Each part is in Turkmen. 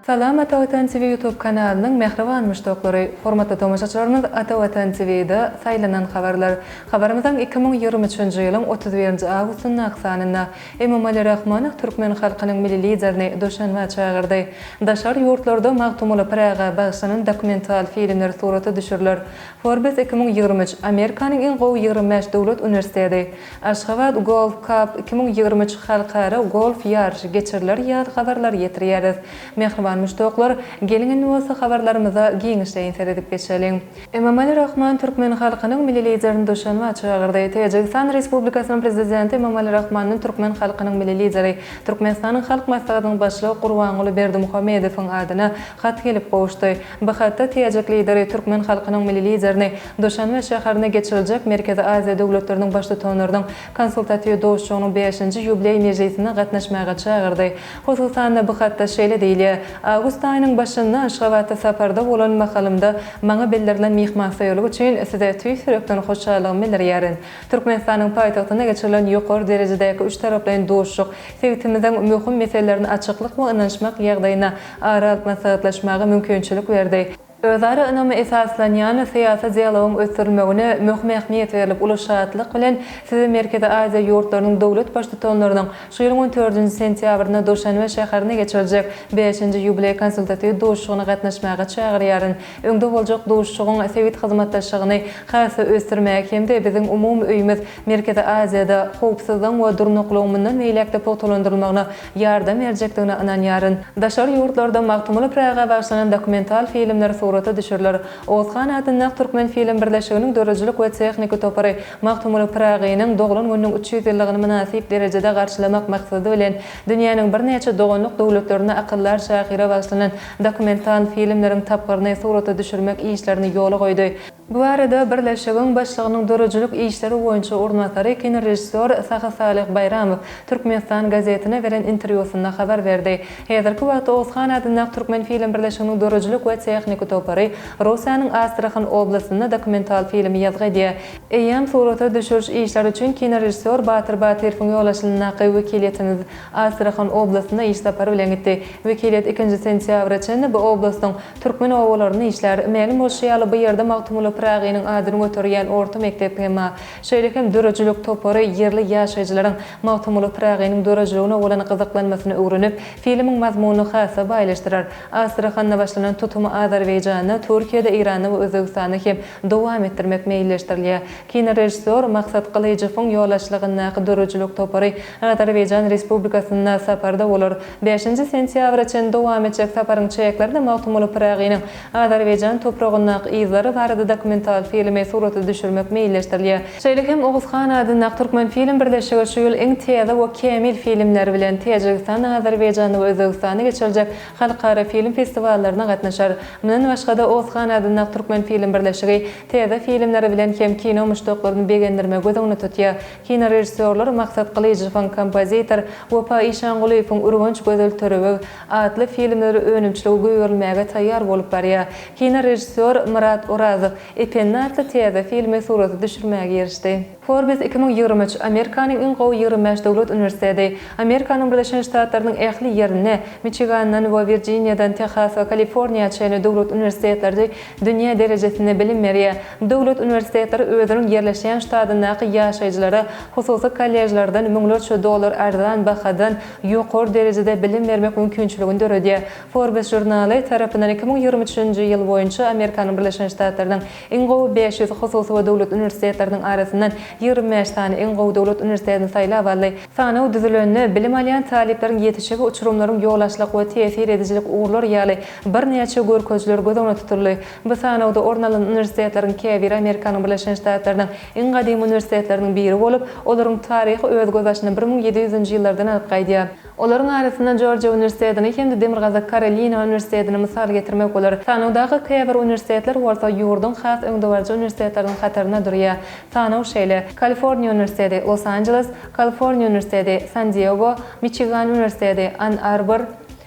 Salam Ata Watan TV YouTube kanalynyň mähriban muşdaklary! Hormatly tomaşaçylarymyz Ata Watan TV-de saýlanan habarlar. Habarymyzyň 2023-nji ýylyň 31-nji awgustyndaky sanynda Emomali Rahmanow türkmen halkynyň Milli Liderini Duşanbä çagyrdy. Daşary ýurtlarda Magtymguly Pyraga bagyşlanan dokumental filmler surata düşüriler. Forbes 2023, Amerikanyň iň gowy 25 döwlet uniwersiteti, Aşgabat Golf Cup 2023 halkara golf ýaryşy geçiriler ýaly habarlary ýetirýäris. Mähriban muşdaklar, geliň indi bolsa habarlarymyza giňişleýin seredip geçeliň. Emomali Rahman türkmen halkynyň Milli Liderini Duşanbä çagyrdy. Täjigistan Respublikasynyň Prezidenti Emomali Rahmandan türkmen halkynyň Milli Lideri, Türkmenistanyň Halk Maslahatynyň Başlygy Gurbanguly Berdimuhamedowyň adyna hat gelip gowuşdy. Bu hatda täjik Lideri türkmen halkynyň Milli Liderini Duşanbe şäherinde geçiriljek Merkezi Aziýa döwletleriniň Baştutanlarynyň Konsultatiw duşuşygynyň bäşinji ýubileý mejlisine gatnaşmaga çagyrdy. Hususan-da, bu hatda şeýle diýilýär, Awgust aýynyň başynda Aşgabatda saparda bolan mahalymda maňa bildirilen myhmansöýerlik üçin Size tüýs ýürekden hoşallygymy bildirýärin. Türkmenistanyň paýtagtynda geçirilen ýokary derejedäki üçtaraplaýyn duşuşyk sebitimiziň möhüm meselelerini açyklyk we ynanyşmak ýagdaýynda ara alyp maslahatlaşmaga mümkinçilik berdi. Özara ynama esaslanýan syýasy dialogyň ösdürilmegine möhüm ähmiýet berlip, uly şatlyk bilen Sizi Merkezi Aziýa ýurtlarynyň döwlet Baştutanlarynyň şu ýylyň on dördünji sentýabrynda Duşanbe şäherinde geçiriljek bäşinji ýubileý konsultatiw duşuşygyna gatnaşmaga çagyrýaryn. Öňde boljak duşuşygyň sebit hyzmatdaşlygyny has-da ösdürmäge hem-de biziň umumy öýümiz Merkezi Aziýada howpsuzlygyň we durnuklygyň mundan beýläk-de pugtalandyrylmagyna ýardam berjekdigine ynanýaryn. Daşary ýurtlarda Magtymguly Pyraga bagyşlanan dokumental filmler surata düşüriler. Oguzhan adyndaky Türkmenfilm birleşiginiň döredijilik we tehniki topary Magtymguly Pyragynyň doglan gününiň 300 ýyllygyny mynasyp derejede garşylamak maksady bilen dünýäniň birnäçe doganlyk döwletlerinde akyldar şahyra bagyşlanan dokumental filmleriň tapgyryny surata düşürmek işlerini ýola goýdy. Bu barada birleşigiň başlygynyň döredijilik işleri boýunça orunbasary, kinorežissýor Sahysalyh Baýramow Türkmenistan gazetine beren interwýusynda habar berdi. Häzirki wagtda Oguzhan adyndaky Türkmenfilm birleşiginiň döredijilik we tehniki topary Russiýanyň Astrahan oblastynda dokumental filmi ýazgy edýär. Eýýäm surata düşüriş işleri üçin kinorežissýor Batyr Batyrowyň ýolbaşçylygyndaky wekiliýetimiz Astrahan oblastyna iş sapary bilen gitdi. Wekiliýet ikinji sentýabra çenli bu oblastyň Türkmen obalarynda işlär. Mälim bolşy ýaly, bu ýerde Magtymguly Pyragynyň adyny göterýän orta mekdep hem bar. Şeýle hem döredijilik topary ýerli ýaşaýjylaryň Magtymguly Pyragynyň döredijiligine bolan gyzyklanmasyny öwrenip, filmiň mazmunyny has-da baýlaşdyrar. Astrahanda başlanan tutumy Azerbaýjanda, Türkiýede, Eýranda we Özbegistanda hem dowam etdirmek meýilleşdirilýär. Kinorežissýor Maksat Gylyjowyň ýolbaşçylygyndaky döredijilik topary Azerbaýjan Respublikasynda saparda bolar. Bäşinji sentýabra çenli dowam etjek saparyň çäklerinde Magtymguly Pyragynyň Azerbaýjan topragyndaky yzlary barada dokumental filmi surata düşürmek meýilleşdirilýär. Şeýle hem Oguzhan adyndaky Türkmenfilm birleşigi şu ýyl iň täze we kämil filmleri bilen Täjigistanda, Azerbaýjanda we Özbegistanda geçiriljek halkara film festiwallaryna gatnaşar. Mundan başga-da, Oguzhan adyndaky Türkmenfilm birleşigi täze filmleri bilen hem kino muşdaklaryny begendirmegi göz öňünde tutýar. Kinorežissýorlar Maksat Gylyjowyň Kompozitor, Wepa Işangulyýewiň Ürgenç gözel törebeg atly filmleri önümçilige goýberilmäge taýýar bolup barýar. Kinorežissýor Myrat Orazow Ependi atly täze filmi surata düşürmäge girişdi. Forbes 2023, Amerikanyň iň gowy 25 döwlet uniwersiteti. Amerikanyň Birleşen Ştatlarynyň ähli ýerinde, Miçigandan we Wirjiniýadan Tehas we Kaliforniýa çenli döwlet uniwersitetleri dünýä derejesinde bilim berýär. Döwlet uniwersitetleri özüniň ýerleşýän ştatyndaky ýaşaýjylara hususy kolležlerden müňlerçe dollar arzan bahadan ýokary derejede bilim bermek mümkinçiligini döredýär. Forbes žurnaly tarapyndan 2023-nji ýyl boýunça Amerikanyň Birleşen Ştatlarynyň iň gowy 500 hususy we döwlet uniwersitetleriniň arasyndan 25 sany iň gowy döwlet uniwersitetini saýlap aldy. Sanaw düzülende, bilim alýan talyplaryň ýetişigi uçurymlaryň ýol açlyk we täsir edijilik ugurlary ýaly birnäçe görkezijiler göz öňünde tutuldy. Bu sanawda orun alan uniwersitetleriň käbiri Amerikanyň Birleşen Ştatlarynyň iň gadymy uniwersitetleriniň biri bolup, olaryň taryhy öz gözbaşyny 1700-nji ýyllardan alyp gaýdýar. Olaryň arasynda Jorjiýa uniwersitetini hem-de Demirgazyk Karolina uniwersitetini mysal getirmek bolar. Sanawdaky käbir uniwersitetler bolsa ýurduň has öňdebaryjy uniwersitetleriniň hatarynda durýar. Sanaw şeýle, Kaliforniýa uniwersiteti, Los-Anjeles, Kaliforniýa uniwersiteti, San-Diego, Miçigan uniwersiteti, Ann-Arbor,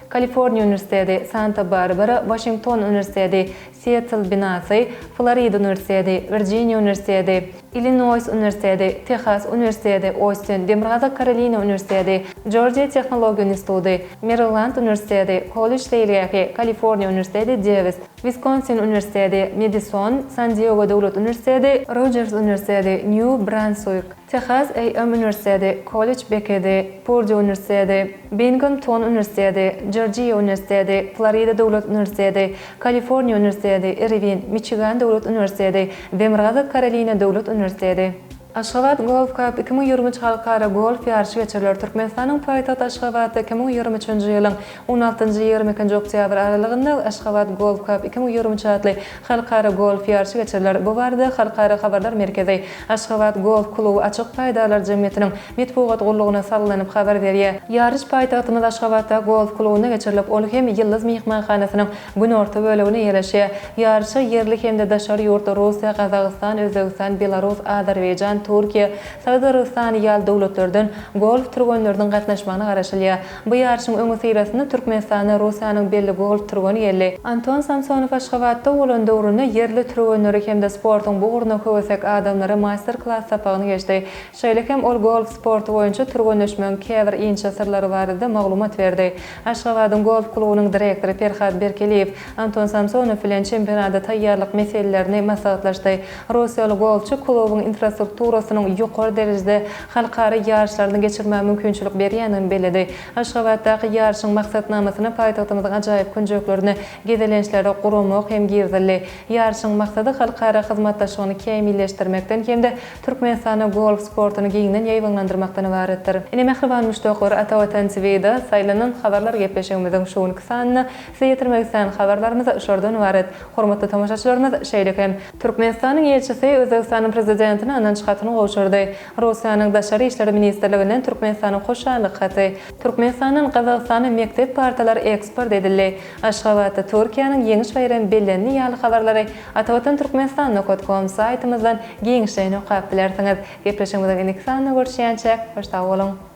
Kaliforniýa uniwersiteti, Santa-Barbara, Waşington uniwersiteti, Sietl binasy, Florida uniwersiteti, Wirjiniýa uniwersiteti. Illinoýs uniwersiteti, Tehas uniwersiteti, Ostin, Demirgazyk Karolina uniwersiteti, Jorjiýa tehnologiýa instituty, Meriland uniwersiteti, Kollej seýilgähi, Kaliforniýa uniwersiteti, Dewis, Wiskonsin uniwersiteti, Medison, San-Diego döwlet uniwersiteti, Rojers uniwersiteti, Nýu-Bransuik, Tehas A&M uniwersiteti, Kollej bekedi, Purdýu uniwersiteti, Binghamton uniwersiteti, Jorjiýa uniwersiteti, Florida döwlet uniwersiteti, Kaliforniýa uniwersiteti, Irwin, Miçigan döwlet uniwersiteti, Demirgazyk Karolina döwlet uniwersiteti. Aşgabat Golf Cup 2023 halkara golf ýaryşy geçiriler Türkmenistanyň paýtagty Aşgabatda 2023-nji ýylyň on altynjy, 22-nji oktýabr aralygynda Aşgabat Golf Cup 2023 atly halkara golf ýaryşy geçiriler. Bu barada Halkara habarlar merkezi Aşgabat Golf kluby açyk paýdarlar jemgyýetiniň metbugat gullugyna salgylanyp habar berýär. Ýaryş paýtagtymyz Aşgabatdaky golf klubynda geçirilip, ol hem Ýyldyz myhmanhanasynyň günorta böleginde ýerleşýär. Ýaryşa ýerli hem-de daşary ýurt, Russiýa, Gazagystan, Özbegistan, Belarus, Azerbaýjan, Türkiýe, Saud Arabystany ýaly döwletlerden golf türgenleriniň gatnaşmagyna garaşylýar. Bu ýaryşyň öňüsyrasynda Türkmenistana Russiýanyň belli golf türgeni geldi. Anton Samsonow Aşgabatda bolan döwründe ýerli türgenleri hem-de sportuň bu ugruna höwesek adamlara master-klas sapagyny geçdi. Şeýle hem ol golf sporty boýunça türgenleşmegiň käbir inçe syrlary barada maglumat berdi. Aşgabadyň golf klubunyň direktory Perhat Berkeliýew Anton Samsonow bilen çempionata taýýarlyk meselelerini maslahatlaşdy. Russiýaly golfçy klubuň infrastrukturasynyň ýokary derejede halkara ýaryşlaryny geçirmäge mümkinçilik berýändigini belledi. Aşgabatdaky ýaryşyň maksatnamasyna paýtagtymyzyň ajaýyp künjeklerine gezelençleri guramak hem girizildi. Ýaryşyň maksady halkara hyzmatdaşlygyny kämilleşdirmekden hem-de Türkmenistanda golf sportuny giňden ýaýbaňlandyrmakdan ybaratdyr. Ine, mähriban muşdaklar, Ata Watan TV-da Saýlanan habarlar gepleşigimiziň şu günki sanynda size ýetirmek islän habarlarymyz şulardan ybarat. Hormatly tomaşaçylarymyz, şeýle hem, Türkmenistanyň ilçisi Özbegistanyň Prezidentine ynanç hatyny gowşurdy. Russiýanyň Daşary işler ministrliginden Türkmenistana hoşallyk haty. Türkmenistandan Gazagystana mekdep partalary eksport edildi. Aşgabatda Türkiýäniň Ýeňiş baýramy bellendi ýaly habarlary Atavatan Türkmenistan nokat kom saýtymyzdan giňişleýin okap bilersiňiz. Gepleşigimiziň indiki sanynda görüşýänçäk, hoş sag boluň!